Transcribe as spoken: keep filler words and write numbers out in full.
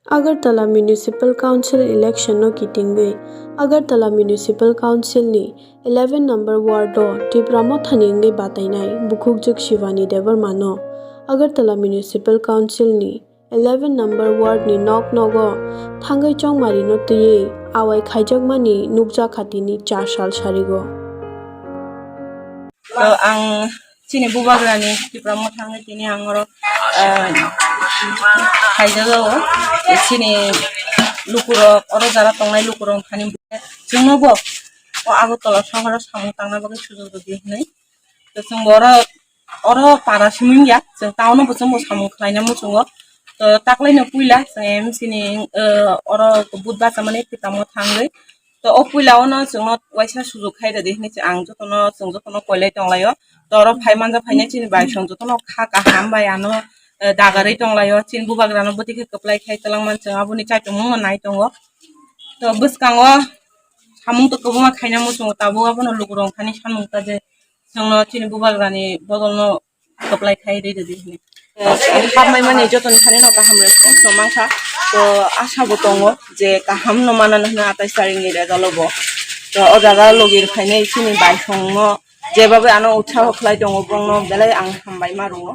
Agartala Municipal Council election no kitingwi Agartala Municipal Council ni eleven number ward o Tipra Motha ni wngwi batainai bukhukjwk Shivani Debbarma no Agartala Municipal Council ni eleven number ward ni nok nogo thangwi chongmari no twiwi awai khaijakmani nukjakha tini char sal sarigo. To ang chini bubagrani Tipra Motha wngwi tini ang oro, ah, khaijago. Chini lukurok, oro jara tongnai lukurok thani chwngno bo o Agartala sohoro samung tangna bagwi sujuk rwdi hwnwi. To chwngbo oro, oro para simi wngya, chwng town o bo chwngbo samung khlaina muchungo. To taklaino puila chwng M C ni, ah, oro budbar chamani Tipra Motha wngwi. To o puila ono chwngno waisa sujuk khai rwdi hwnwi ang jotono, chwng jotono koilai tonglaio. To oro phai manja phainai chini bai song jotono kha kaham bai ano, eh, dagarwi tonglaio. Chini bubagrano bwtwi khe kwplai khai twlangmani chwng aboni chaitongmungno nai tongo. To bwskango samung to kwbangma khaina muchungo, tabuk abono lukurok thani samung ta je chwngno chini bubagrani bodolno kwplai khai rwi rwdi hwnwi. Hambai mani jotoni thani no kaham response no mankha. To asa bo tongo je kaham no manano hwnwi atais tarik ni result o bo. To o jaga logi rwkhainai chini bai song no jebabe ano utsaho khlai tongo, bongno belai ang hambai ma rwo.